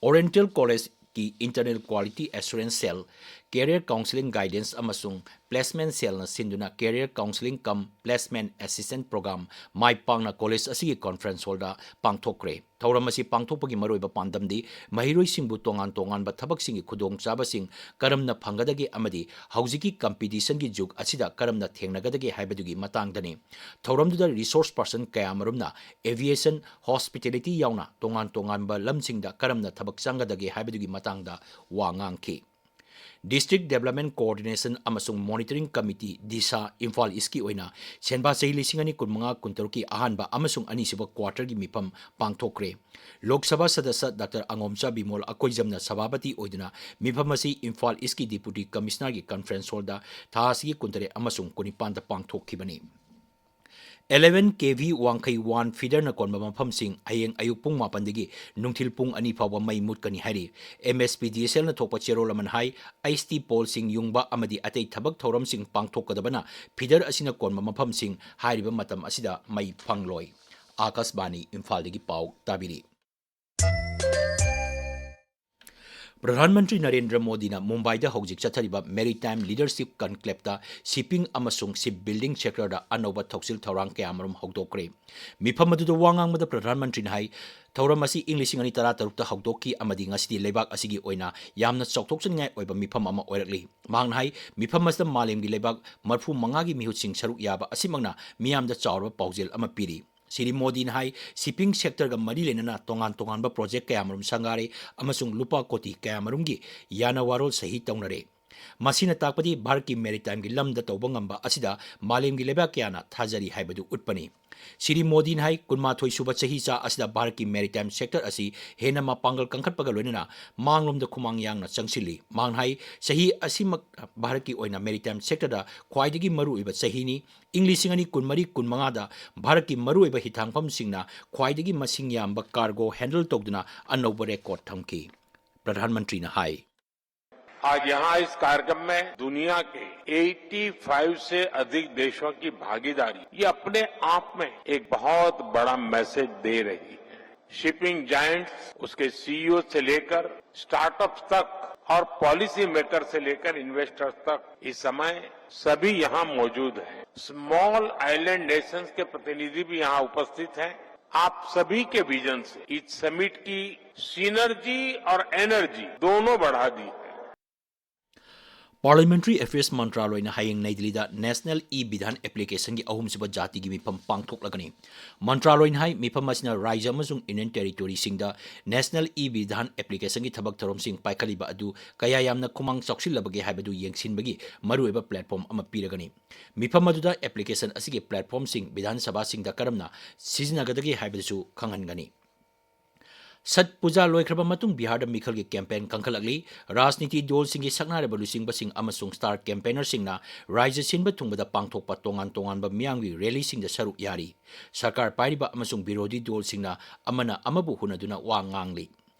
Oriental College ꯀꯤ Internal Quality Assurance Cell, Career Counselling Guidance ꯑꯃꯁꯨꯡ Placement Cell ꯅ ꯁꯤꯟꯗꯨꯅ Career Counselling cum Placement Assistance Program ꯃꯥꯏ ꯄꯥꯛꯅ college ꯑꯁꯤꯒꯤ conference hall ꯗ ꯄꯥꯡꯊꯣꯛꯈ꯭ꯔꯦ꯫ ꯊꯧꯔꯝ ꯑꯁꯤ ꯄꯥꯡꯊꯣꯛꯄꯒꯤ ꯃꯔꯨꯑꯣꯏꯕ ꯄꯥꯟꯗꯝꯗꯤ ꯃꯍꯩꯔꯣꯏꯁꯤꯡꯕꯨ ꯇꯣꯉꯥꯟ ꯇꯣꯉꯥꯟꯕ ꯊꯕꯛꯁꯤꯡꯒꯤ ꯈꯨꯗꯣꯡꯆꯥꯕꯁꯤꯡ ꯀꯔꯝꯅ ꯐꯪꯒꯗꯒꯦ ꯑꯃꯗꯤ ꯍꯧꯖꯤꯛꯀꯤ competition ꯒꯤ ꯖꯨꯒ ꯑꯁꯤꯗ ꯀꯔꯝꯅ ꯊꯦꯡꯅꯒꯗꯒꯦ ꯍꯥꯏꯕꯗꯨꯒꯤ ꯃꯇꯥꯡꯗꯅꯤ꯫ ꯊꯧꯔꯝꯗꯨꯗ resource person ꯀꯌꯥꯃꯔꯨꯝꯅ aviation, hospitality ꯌꯥꯎꯅ ꯇꯣꯉꯥꯟ ꯇꯣꯉꯥꯟꯕ ꯂꯝꯁꯤꯡꯗ ꯀꯔꯝꯅ ꯊꯕꯛ ꯆꯪꯒꯗꯒꯦ ꯍꯥꯏꯕꯗꯨꯒꯤ ꯃꯇꯥꯡꯗ ꯋꯥ ꯉꯥꯡꯈꯤ꯫ District Development Coordination ꯑꯃꯁꯨꯡ Monitoring Committee, DISHA, ꯏꯝꯐꯥꯜ ꯏꯁ꯭ꯠꯀꯤ ꯑꯣꯏꯅ ꯁꯦꯟꯕꯥ ꯆꯍꯤ ꯂꯤꯁꯤꯡ ꯑꯅꯤ ꯀꯨꯟꯃꯉꯥ ꯀꯨꯟꯇꯔꯨꯛꯀꯤ ꯑꯍꯥꯟꯕ ꯑꯃꯁꯨꯡ ꯑꯅꯤꯁꯨꯕ quarter ꯒꯤ ꯃꯤꯐꯝ ꯄꯥꯡꯊꯣꯛꯈ꯭ꯔꯦ꯫ ꯂꯣꯛ ꯁꯚꯥ ꯁꯗꯁ꯭ꯌ ꯗꯥꯛꯇꯔ ꯑꯉꯣꯝꯆꯥ ꯕꯤꯃꯣꯜ ꯑꯀꯣꯏꯖꯝꯅ ꯁꯚꯥꯄꯇꯤ ꯑꯣꯏꯗꯨꯅ ꯃꯤꯐꯝ ꯑꯁꯤ ꯏꯝꯐꯥꯜ ꯏꯁ꯭ꯠꯀꯤ Deputy Commissioner ꯒꯤ conference hall ꯗ ꯊꯥ ꯑꯁꯤꯒꯤ ꯀꯨꯟꯇꯔꯦꯠ ꯑꯃꯁꯨꯡ ꯀꯨꯟꯅꯤꯄꯥꯟꯗ ꯄꯥꯡꯊꯣꯛꯈꯤꯕꯅꯤ꯫ Eleven K V ꯋꯥꯡꯈꯩ ꯋꯥꯟ feeder ꯅ ꯀꯣꯟꯕ ꯃꯐꯝꯁꯤꯡ ꯍꯌꯦꯡ ꯑꯌꯨꯛ ꯄꯨꯡ ꯃꯥꯄꯟꯗꯒꯤ ꯅꯨꯡꯊꯤꯜ ꯄꯨꯡ ꯑꯅꯤ ꯐꯥꯎꯕ ꯃꯩ ꯃꯨꯠꯀꯅꯤ ꯍꯥꯏꯔꯤ꯫ M S P D C L ꯅ ꯊꯣꯛꯄ ꯆꯦꯔꯣꯜ ꯑꯃꯅ ꯍꯥꯏ, H T pole ꯁꯤꯡ ꯌꯨꯡꯕ ꯑꯃꯗꯤ ꯑꯇꯩ ꯊꯕꯛ ꯊꯧꯔꯝꯁꯤꯡ ꯄꯥꯡꯊꯣꯛꯀꯗꯕꯅ feeder ꯑꯁꯤꯅ ꯀꯣꯟꯕ ꯃꯐꯝꯁꯤꯡ ꯍꯥꯏꯔꯤꯕ ꯃꯇꯝ ꯑꯁꯤꯗ ꯃꯩ ꯐꯪꯂꯣꯏ꯫ ꯑꯥꯀꯥꯁꯕꯥꯅꯤ ꯏꯝꯐꯥꯜꯗꯒꯤ ꯄꯥꯎ ꯇꯥꯕꯤꯔꯤ꯫ ꯄ꯭ꯔꯙꯥꯟ ꯃꯟꯇ꯭ꯔꯤ ꯅꯔꯦꯟꯗ꯭ꯔ ꯃꯣꯗꯤꯅ ꯃꯨꯝꯕꯥꯏꯗ ꯍꯧꯖꯤꯛ ꯆꯠꯊꯔꯤꯕ Maritime Leadership Conclave ꯇ shipping ꯑꯃꯁꯨꯡ ship building sector ꯗ ꯑꯅꯧꯕ ꯊꯧꯁꯤꯜ ꯊꯧꯔꯥꯡ ꯀꯌꯥꯃꯔꯨꯝ ꯍꯧꯗꯣꯛꯈ꯭ꯔꯦ꯫ ꯃꯤꯐꯝ ꯑꯗꯨꯗ ꯋꯥ ꯉꯥꯡꯕꯗ ꯄ꯭ꯔꯙꯥꯟ ꯃꯟꯇ꯭ꯔꯤꯅ ꯍꯥꯏ, ꯊꯧꯔꯝ ꯑꯁꯤ ꯏꯪ ꯂꯤꯁꯤꯡ ꯑꯅꯤ ꯇꯔꯥꯇꯔꯨꯛꯇ ꯍꯧꯗꯣꯛꯈꯤ ꯑꯃꯗꯤ ꯉꯁꯤꯗꯤ ꯂꯩꯕꯥꯛ ꯑꯁꯤꯒꯤ ꯑꯣꯏꯅ ꯌꯥꯝꯅ ꯆꯥꯎꯊꯣꯛꯆꯅꯤꯡꯉꯥꯏ ꯑꯣꯏꯕ ꯃꯤꯐꯝ ꯑꯃ ꯑꯣꯏꯔꯛꯂꯤ꯫ ꯃꯍꯥꯛꯅ ꯍꯥꯏ, ꯃꯤꯐꯝ ꯑꯁꯤꯗ ꯃꯥꯂꯦꯝꯒꯤ ꯂꯩꯕꯥꯛ ꯃꯔꯤꯐꯨ ꯃꯉꯥꯒꯤ ꯃꯤꯍꯨꯠꯁꯤꯡ ꯁꯔꯨꯛ ꯌꯥꯕ ꯑꯁꯤꯃꯛꯅ ꯃꯤꯌꯥꯝꯗ ꯆꯥꯎꯔꯕ ꯄꯥꯎꯖꯦꯜ ꯑꯃ ꯄꯤꯔꯤ꯫ ꯁꯤꯔꯤ ꯃꯣꯗꯤꯅ ꯍꯥꯏ, ꯁꯤꯄꯤꯡ ꯁꯦꯛꯇꯔꯒ ꯃꯔꯤ ꯂꯩꯅꯅ ꯇꯣꯉꯥꯟ ꯇꯣꯉꯥꯟꯕ ꯄ꯭ꯔꯣꯖꯦꯛ ꯀꯌꯥꯃꯔꯨꯝ ꯁꯪꯒꯥꯔꯦ ꯑꯃꯁꯨꯡ ꯂꯨꯄꯥ ꯀꯣꯇꯤ ꯀꯌꯥꯃꯔꯨꯝꯒꯤ ꯌꯥꯅꯋꯥꯔꯣꯜ ꯁꯍꯤ ꯇꯧꯅꯔꯦ꯫ ꯃꯁꯤꯅ ꯇꯥꯛꯄꯗꯤ ꯚꯥꯔꯠꯀꯤ ꯃꯦꯔꯤꯇꯥꯏꯝꯒꯤ ꯂꯝꯗ ꯇꯧꯕ ꯉꯝꯕ ꯑꯁꯤꯗ ꯃꯥꯂꯦꯝꯒꯤ ꯂꯩꯕꯥꯛ ꯀꯌꯥꯅ ꯊꯥꯖꯔꯤ ꯍꯥꯏꯕꯗꯨ ꯎꯠꯄꯅꯤ꯫ ꯁꯤꯔꯤ ꯃꯣꯗꯤꯅ ꯍꯥꯏ, ꯀꯨꯟꯃꯥꯊꯣꯏ ꯁꯨꯕ ꯆꯍꯤꯆꯥ ꯑꯁꯤꯗ ꯚꯥꯔꯠꯀꯤ ꯃꯦꯔꯤꯇꯥꯏꯝ ꯁꯦꯛꯇꯔ ꯑꯁꯤ ꯍꯦꯟꯅ ꯃꯄꯥꯡꯒꯜ ꯀꯟꯈꯠꯄꯒ ꯂꯣꯏꯅꯅ ꯃꯥꯡꯂꯣꯝꯗ ꯈꯨꯃꯥꯡ ꯌꯥꯡꯅ ꯆꯪꯁꯤꯜꯂꯤ꯫ ꯃꯍꯥꯛꯅ ꯍꯥꯏ, ꯆꯍꯤ ꯑꯁꯤꯃꯛ ꯚꯥꯔꯠꯀꯤ ꯑꯣꯏꯅ ꯃꯦꯔꯤꯇꯥꯏꯝ ꯁꯦꯛꯇꯔꯗ ꯈ꯭ꯋꯥꯏꯗꯒꯤ ꯃꯔꯨꯑꯣꯏꯕ ꯆꯍꯤꯅꯤ꯫ ꯏꯪ ꯂꯤꯁꯤꯡ ꯑꯅꯤ ꯀꯨꯟꯃꯔꯤ ꯀꯨꯟꯃꯉꯥꯗ ꯚꯥꯔꯠꯀꯤ ꯃꯔꯨꯑꯣꯏꯕ ꯍꯤꯊꯥꯡꯐꯝꯁꯤꯡꯅ ꯈ꯭ꯋꯥꯏꯗꯒꯤ ꯃꯁꯤꯡ ꯌꯥꯝꯕ ꯀꯥꯔꯒꯣ ꯍꯦꯟꯗꯜ ꯇꯧꯗꯨꯅ ꯑꯅꯧꯕ ꯔꯦꯀꯣꯔꯗ ꯊꯝꯈꯤ꯫ ꯄ꯭ꯔꯙꯥꯟ ꯃꯟꯇ꯭ꯔꯤꯅ ꯍꯥꯏ, आज यहाँ इस कार्यक्रम में दुनिया के पचासी से अधिक देशों की भागीदारी, ये अपने आप में एक बहुत बड़ा मैसेज दे रही है। शिपिंग जायंट्स, उसके सीईओ से लेकर स्टार्टअप्स तक और पॉलिसी मेकर से लेकर इन्वेस्टर्स तक इस समय सभी यहाँ मौजूद हैं। स्मॉल आइलैंड नेशंस के प्रतिनिधि भी यहाँ उपस्थित हैं। आप सभी के विजन से इस समिट की सिनर्जी और एनर्जी दोनों बढ़ा दी है। Parliamentary Affairs ꯃꯟꯇ꯭ꯔꯥꯂꯣꯏꯅ ꯍꯌꯦꯡ ꯅꯩ ꯗꯤꯜꯂꯤꯗ National E-Vidhan Applicationꯒꯤ ꯑꯍꯨꯝꯁꯨꯕ ꯖꯥꯇꯤꯒꯤ ꯃꯤꯐꯝ ꯄꯥꯡꯊꯣꯛꯂꯒꯅꯤ꯫ ꯃꯟꯇ꯭ꯔꯥꯂꯣꯏꯅ ꯍꯥꯏ, ꯃꯤꯐꯝ ꯑꯁꯤꯅ ꯔꯥꯖ꯭ꯌ ꯑꯃꯁꯨꯡ Union Territoryꯁꯤꯡꯗ National E-Vidhan Applicationꯒꯤ ꯊꯕꯛ ꯊꯧꯔꯝꯁꯤꯡ ꯄꯥꯏꯈꯠꯂꯤꯕ ꯑꯗꯨ ꯀꯌꯥ ꯌꯥꯝꯅ ꯈꯨꯃꯥꯡ ꯆꯥꯎꯁꯤꯜꯂꯕꯒꯦ ꯍꯥꯏꯕꯗꯨ ꯌꯦꯡꯁꯤꯟꯕꯒꯤ ꯃꯔꯨꯑꯣꯏꯕ platform ꯑꯃ ꯄꯤꯔꯒꯅꯤ꯫ ꯃꯤꯐꯝ ꯑꯗꯨꯗ application ꯑꯁꯤꯒꯤ platformꯁꯤꯡ ꯕꯤꯙꯥꯟ ꯁꯚꯥꯁꯤꯡꯗ ꯀꯔꯝꯅ ꯁꯤꯖꯤꯟꯅꯒꯗꯒꯦ ꯍꯥꯏꯕꯗꯨꯁꯨ ꯈꯪꯍꯟꯒꯅꯤ꯫ ꯁꯠ ꯄꯨꯖꯥ ꯂꯣꯏꯈ꯭ꯔꯕ ꯃꯇꯨꯡ ꯕꯤꯍꯥꯔꯗ ꯃꯤꯈꯜꯒꯤ campaign ꯀꯟꯈꯠꯂꯛꯂꯤ꯫ ꯔꯥꯖꯅꯤꯇꯤ ꯗꯣꯜꯁꯤꯡꯒꯤ ꯁꯛꯅꯥꯏꯔꯕ ꯂꯨꯆꯤꯡꯕꯁꯤꯡ ꯑꯃꯁꯨꯡ star campaignerꯁꯤꯡꯅ ꯔꯥꯖ꯭ꯌ ꯁꯤꯟꯕ ꯊꯨꯡꯕꯗ ꯄꯥꯡꯊꯣꯛꯄ ꯇꯣꯉꯥꯟ ꯇꯣꯉꯥꯟꯕ ꯃꯤꯌꯥꯝꯒꯤ rallyꯁꯤꯡꯗ ꯁꯔꯨꯛ ꯌꯥꯔꯤ꯫ ꯁꯔꯀꯥꯔ ꯄꯥꯏꯔꯤꯕ ꯑꯃꯁꯨꯡ ꯕꯤꯔꯣꯙꯤ ꯗꯣꯜꯁꯤꯡꯅ ꯑꯃꯅ ꯑꯃꯕꯨ ꯍꯨꯟꯅꯗꯨꯅ ꯋꯥ ꯉꯥꯡꯂꯤ꯫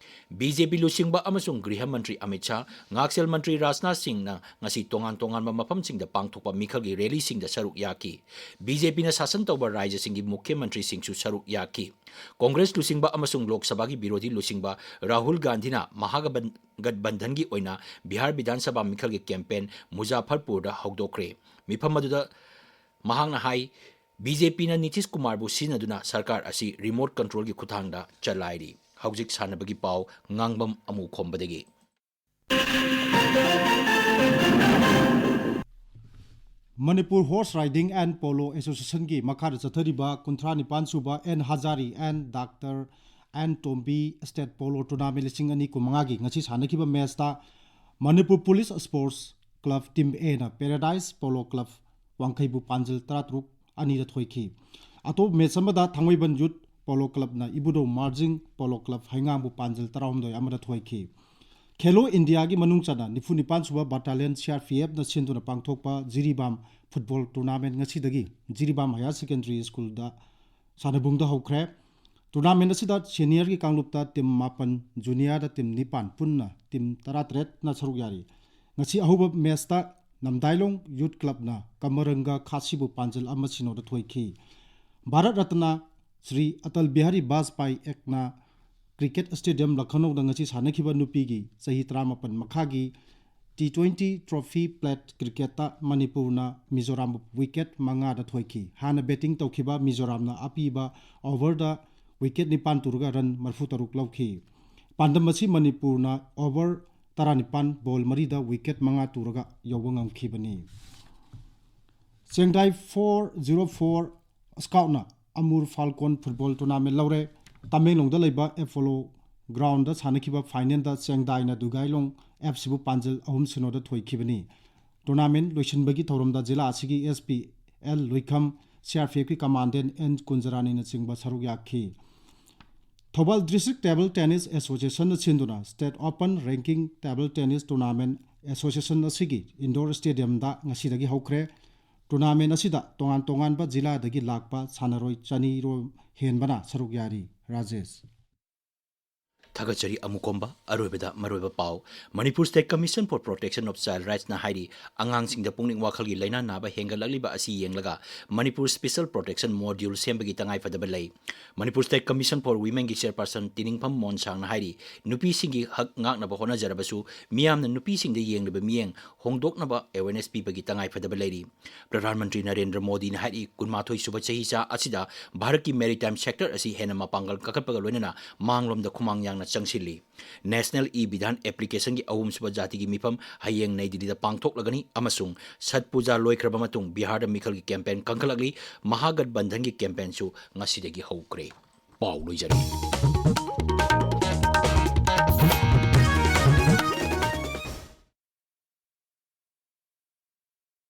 ꯕꯤ ꯖꯦ ꯄꯤ ꯂꯨꯆꯤꯡꯕ ꯑꯃꯁꯨꯡ ꯒ꯭ꯔꯤꯍ ꯃꯟꯇ꯭ꯔꯤ ꯑꯃꯤꯠ ꯁꯥꯍ, ꯉꯥꯛꯁꯦꯜ ꯃꯟꯇ꯭ꯔꯤ ꯔꯥꯖꯅꯥꯊ ꯁꯤꯡꯅ ꯉꯁꯤ ꯇꯣꯉꯥꯟ ꯇꯣꯉꯥꯟꯕ ꯃꯐꯝꯁꯤꯡꯗ ꯄꯥꯡꯊꯣꯛꯄ ꯃꯤꯈꯜꯒꯤ rallyꯁꯤꯡꯗ ꯁꯔꯨꯛ ꯌꯥꯈꯤ꯫ ꯕꯤ ꯖꯦ ꯄꯤꯅ ꯁꯥꯁꯟ ꯇꯧꯕ ꯔꯥꯖ꯭ꯌꯁꯤꯡꯒꯤ ꯃꯨꯈ꯭ꯌ ꯃꯟꯇ꯭ꯔꯤꯁꯤꯡꯁꯨ ꯁꯔꯨꯛ ꯌꯥꯈꯤ꯫ ꯀꯣꯡꯒ꯭ꯔꯦꯁ ꯂꯨꯆꯤꯡꯕ ꯑꯃꯁꯨꯡ ꯂꯣꯛ ꯁꯚꯥꯒꯤ ꯕꯤꯔꯣꯙꯤ ꯂꯨꯆꯤꯡꯕ ꯔꯥꯍꯨꯜ ꯒꯥꯟꯙꯤꯅ ꯃꯍꯥꯒꯕꯟ-, ꯒꯠꯕꯟꯙꯟꯒꯤ ꯑꯣꯏꯅ ꯕꯤꯍꯥꯔ ꯕꯤꯙꯥꯟ ꯁꯚꯥ ꯃꯤꯈꯜꯒꯤ campaign ꯃꯨꯖꯥꯐꯔꯄꯨꯔꯗ ꯍꯧꯗꯣꯛꯈ꯭ꯔꯦ꯫ ꯃꯤꯐꯝ ꯑꯗꯨꯗ ꯃꯍꯥꯛꯅ ꯍꯥꯏ, ꯕꯤ ꯖꯦ ꯄꯤꯅ ꯅꯤꯇꯤꯁ ꯀꯨꯃꯥꯔꯕꯨ ꯁꯤꯖꯤꯟꯅꯗꯨꯅ ꯁꯔꯀꯥꯔ ꯑꯁꯤ ꯔꯤꯃꯣꯠ ꯀꯟꯇ꯭ꯔꯣꯜꯒꯤ ꯈꯨꯠꯊꯥꯡꯗ ꯆꯂꯥꯏꯔꯤ꯫ ꯍꯧꯖꯤꯛ ꯁꯥꯟꯅꯕꯒꯤ ꯄꯥꯎ, ꯉꯥꯡꯕꯝ ꯑꯃꯨ ꯈꯣꯝꯕꯗꯒꯤ꯫ Manipur horse riding and polo ꯑꯦꯁꯣꯁꯤꯌꯦꯁꯟꯒꯤ ꯃꯈꯥꯗ ꯆꯠꯊꯔꯤꯕ ꯀꯨꯟꯊ꯭ꯔꯥ ꯅꯤꯄꯥꯟ ꯁꯨꯕ N Hazari and doctor N Tombi state polo tournament ꯂꯤꯁꯤꯡ ꯑꯅꯤ ꯀꯨꯟꯃꯉꯥꯒꯤ ꯉꯁꯤ ꯁꯥꯟꯅꯈꯤꯕ ꯃꯦꯆꯇ Manipur police sports club team and paradise polo club ꯋꯥꯡꯈꯩꯕꯨ ꯄꯥꯟꯖꯜ ꯇꯔꯥꯇꯔꯨꯛ ꯑꯅꯤꯗ ꯊꯣꯏꯈꯤ꯫ ꯑꯇꯣꯞꯄ ꯃꯦꯆ ꯑꯃꯗ ꯊꯥꯡꯃꯩꯕꯟ ꯌꯨꯠ ꯄꯣꯂꯣ ꯀ꯭ꯂꯕꯅ ꯏꯕꯨꯙꯧ ꯃꯥꯔꯖꯤꯡ ꯄꯣꯂꯣ ꯀ꯭ꯂꯕ ꯍꯩꯉꯥꯡꯕꯨ ꯄꯥꯟꯖꯜ ꯇꯔꯥꯍꯨꯝꯗꯣꯏ ꯑꯃꯗ ꯊꯣꯏꯈꯤ꯫ ꯈꯦꯂꯣ ꯏꯟꯗꯤꯌꯥꯒꯤ ꯃꯅꯨꯡ ꯆꯟꯅ ꯅꯤꯐꯨ ꯅꯤꯄꯥꯟ ꯁꯨꯕ ꯕꯠꯇꯥꯂꯤꯌꯟ ꯁꯤ ꯑꯥꯔ ꯄꯤ ꯑꯦꯐꯅ ꯁꯤꯟꯗꯨꯅ ꯄꯥꯡꯊꯣꯛꯄ ꯖꯤꯔꯤꯕꯥꯝ ꯐꯨꯠꯕꯣꯜ ꯇꯣꯔꯅꯥꯃꯦꯟ ꯉꯁꯤꯗꯒꯤ ꯖꯤꯔꯤꯕꯥꯝ ꯍꯥꯌꯔ ꯁꯦꯀꯦꯟꯗꯔꯤ ꯁ꯭ꯀꯨꯜꯗ ꯁꯥꯟꯅꯕꯨꯡꯗ ꯍꯧꯈ꯭ꯔꯦ꯫ ꯇꯣꯔꯅꯥꯃꯦꯟ ꯑꯁꯤꯗ ꯁꯦꯅꯤꯌꯔꯒꯤ ꯀꯥꯡꯂꯨꯞꯇ ꯇꯤꯝ ꯃꯥꯄꯟ, ꯖꯨꯅꯤꯌꯔꯗ ꯇꯤꯝ ꯅꯤꯄꯥꯟ, ꯄꯨꯟꯅ ꯇꯤꯝ ꯇꯔꯥꯇꯔꯦꯠꯅ ꯁꯔꯨꯛ ꯌꯥꯔꯤ꯫ ꯉꯁꯤ ꯑꯍꯧꯕ ꯃꯦꯆꯇ ꯅꯝꯗꯥꯏꯂꯣꯡ ꯌꯨꯠ ꯀ꯭ꯂꯕꯅ ꯀꯃꯔꯪꯒ ꯈꯥꯁꯤꯕꯨ ꯄꯥꯟꯖꯜ ꯑꯃ ꯁꯤꯅꯣꯗ ꯊꯣꯏꯈꯤ꯫ ꯚꯥꯔꯠ ꯔꯠꯅ ꯁ꯭ꯔꯤ ꯑꯇꯜ ꯕꯤꯍꯥꯔꯤ ꯕꯥꯖꯄꯥꯏ ꯑꯦꯛꯅ ꯀ꯭ꯔꯤꯀꯦꯠ ꯁ꯭ꯇꯦꯗꯤꯌꯝ ꯂꯈꯅꯧꯗ ꯉꯁꯤ ꯁꯥꯟꯅꯈꯤꯕ ꯅꯨꯄꯤꯒꯤ ꯆꯍꯤ ꯇꯔꯥꯃꯥꯄꯟ ꯃꯈꯥꯒꯤ ꯇꯤ ꯇ꯭ꯋꯦꯟꯇꯤ ꯇ꯭ꯔꯣꯐꯤ ꯄ꯭ꯂꯦꯠ ꯀ꯭ꯔꯤꯀꯦꯠꯇ ꯃꯅꯤꯄꯨꯔꯅ ꯃꯤꯖꯣꯔꯥꯝꯕꯨ ꯋꯤꯀꯦꯠ ꯃꯉꯥꯗ ꯊꯣꯏꯈꯤ꯫ ꯍꯥꯟꯅ ꯕꯦꯇꯤꯡ ꯇꯧꯈꯤꯕ ꯃꯤꯖꯣꯔꯥꯝꯅ ꯑꯄꯤꯕ ꯑꯣꯚꯔꯗ ꯋꯤꯀꯦꯠ ꯅꯤꯄꯥꯟ ꯇꯨꯔꯒ ꯔꯟ ꯃꯔꯤꯐꯨ ꯇꯔꯨꯛ ꯂꯧꯈꯤ꯫ ꯄꯥꯟꯗꯝ ꯑꯁꯤ ꯃꯅꯤꯄꯨꯔꯅ ꯑꯣꯚꯔ ꯇꯔꯥꯅꯤꯄꯥꯟ ꯕꯣꯜ ꯃꯔꯤꯗ ꯋꯤꯀꯦꯠ ꯃꯉꯥ ꯇꯨꯔꯒ ꯌꯧꯕ ꯉꯝꯈꯤꯕꯅꯤ꯫ ꯆꯦꯡꯗꯥꯏ ꯐꯣꯔ ꯖꯤꯔꯣ ꯐꯣꯔ ꯁ꯭ꯀꯥꯎꯠꯅ ꯑꯃꯨꯔ ꯐꯥꯜꯀꯣꯟ ꯐꯨꯠꯕꯣꯜ ꯇꯣꯔꯅꯥꯃꯦꯟ ꯂꯧꯔꯦ꯫ ꯇꯃꯦꯡꯂꯣꯡꯗ ꯂꯩꯕ ꯑꯦꯄꯣꯂꯣ ꯒ꯭ꯔꯥꯎꯟꯗ ꯁꯥꯟꯅꯈꯤꯕ ꯐꯥꯏꯅꯦꯜꯗ ꯆꯦꯡꯗꯥꯏꯅ ꯗꯨꯒꯥꯏꯂꯣꯡ ꯑꯦꯐ ꯁꯤꯕꯨ ꯄꯥꯟꯖꯜ ꯑꯍꯨꯝ ꯁꯤꯅꯣꯗ ꯊꯣꯏꯈꯤꯕꯅꯤ꯫ ꯇꯣꯔꯅꯥꯃꯦꯟ ꯂꯣꯏꯁꯤꯟꯕꯒꯤ ꯊꯧꯔꯝꯗ ꯖꯤꯂꯥ ꯑꯁꯤꯒꯤ S P L Luikham, C R P ꯑꯦꯐꯀꯤ ꯀꯃꯥꯟꯗꯦꯟ ꯑꯦꯟ ꯀꯨꯟꯖꯔꯥꯅꯤꯅꯆꯤꯡꯕ ꯁꯔꯨꯛ ꯌꯥꯈꯤ꯫ ꯊꯧꯕꯥꯜ ꯗꯤꯁꯇ꯭ꯔꯤꯛ ꯇꯦꯕꯜ ꯇꯦꯅꯤꯁ ꯑꯦꯁꯣꯁꯤꯌꯦꯁꯟꯅ ꯁꯤꯟꯗꯨꯅ state open ranking table tennis tournament association ꯑꯁꯤꯒꯤ ꯏꯟꯗꯣꯔ ꯁ꯭ꯇꯦꯗꯤꯌꯝꯗ ꯉꯁꯤꯗꯒꯤ ꯍꯧꯈ꯭ꯔꯦ꯫ ꯇꯣꯔꯅꯥꯃꯦꯟ ꯑꯁꯤꯗ ꯇꯣꯉꯥꯟ ꯇꯣꯉꯥꯟꯕ ꯖꯤꯂꯥꯗꯒꯤ ꯂꯥꯛꯄ ꯁꯥꯟꯅꯔꯣꯏ ꯆꯅꯤ ꯔꯣꯝ ꯍꯦꯟꯕꯅ ꯁꯔꯨꯛ ꯌꯥꯔꯤ꯫ ꯔꯥꯖꯦꯁ꯫ ꯊꯥꯒꯠꯆꯔꯤ ꯑꯃꯨꯛ ꯀꯣꯝꯕ꯫ ꯑꯔꯣꯏꯕꯗ ꯃꯔꯨꯑꯣꯏꯕ ꯄꯥꯎ꯫ Manipur State Commission for Protection of Child Rightsꯅ ꯍꯥꯏꯔꯤ, ꯑꯉꯥꯡꯁꯤꯡꯗ ꯄꯨꯛꯅꯤꯡ ꯋꯥꯈꯜꯒꯤ ꯂꯥꯏꯅꯥ ꯅꯥꯕ ꯍꯦꯟꯒꯠꯂꯛꯂꯤꯕ ꯑꯁꯤ ꯌꯦꯡꯂꯒ Manipur Special Protection Module ꯁꯦꯝꯕꯒꯤ ꯇꯉꯥꯏꯐꯗꯕ ꯂꯩ꯫ Manipur State Commission for Womenꯒꯤ chairperson ꯇꯤꯅꯤꯡꯐꯝ ꯃꯣꯟꯁꯥꯡꯅ ꯍꯥꯏꯔꯤ, ꯅꯨꯄꯤꯁꯤꯡꯒꯤ ꯍꯛ ꯉꯥꯛꯅꯕ ꯍꯣꯠꯅꯖꯔꯕꯁꯨ ꯃꯤꯌꯥꯝꯅ ꯅꯨꯄꯤꯁꯤꯡꯗ ꯌꯦꯡꯂꯤꯕ ꯃꯤꯠꯌꯦꯡ ꯍꯣꯡꯗꯣꯛꯅꯕ awareness ꯄꯤꯕꯒꯤ ꯇꯉꯥꯏꯐꯗꯕ ꯂꯩꯔꯤ꯫ ꯄ꯭ꯔꯙꯥꯟ ꯃꯟꯇ꯭ꯔꯤ ꯅꯔꯦꯟꯗ꯭ꯔ ꯃꯣꯗꯤꯅ ꯍꯥꯏꯔꯤ, ꯀꯨꯟꯃꯥꯊꯣꯏ ꯁꯨꯕ ꯆꯍꯤꯆꯥ ꯑꯁꯤꯗ ꯚꯥꯔꯠꯀꯤ maritime sector ꯑꯁꯤ ꯍꯦꯟꯅ ꯃꯄꯥꯡꯒꯜ ꯀꯟꯈꯠꯄꯒ ꯂꯣꯏꯅꯅ ꯃꯥꯡꯂꯣꯝꯗ ꯈꯨꯃꯥꯡ ꯌꯥꯡꯅ ꯆꯪꯁꯤꯜꯂꯤ꯫ National e-Vidhan applicationꯒꯤ ꯑꯍꯨꯝꯁꯨꯕ ꯖꯥꯇꯤꯒꯤ ꯃꯤꯐꯝ ꯍꯌꯦꯡ ꯅꯩ ꯗꯤꯜꯂꯤꯗ ꯄꯥꯡꯊꯣꯛꯂꯒꯅꯤ ꯑꯃꯁꯨꯡ ꯁꯠ ꯄꯨꯖꯥ ꯂꯣꯏꯈ꯭ꯔꯕ ꯃꯇꯨꯡ ꯕꯤꯍꯥꯔꯗ ꯃꯤꯈꯜꯒꯤ campaign ꯀꯟꯈꯠꯂꯛꯂꯤ꯫ ꯃꯍꯥꯒꯠꯕꯟꯙꯟꯒꯤ campaignꯁꯨ ꯉꯁꯤꯗꯒꯤ ꯍꯧꯈ꯭ꯔꯦ꯫ ꯄꯥꯎ ꯂꯣꯏꯖꯔꯦ꯫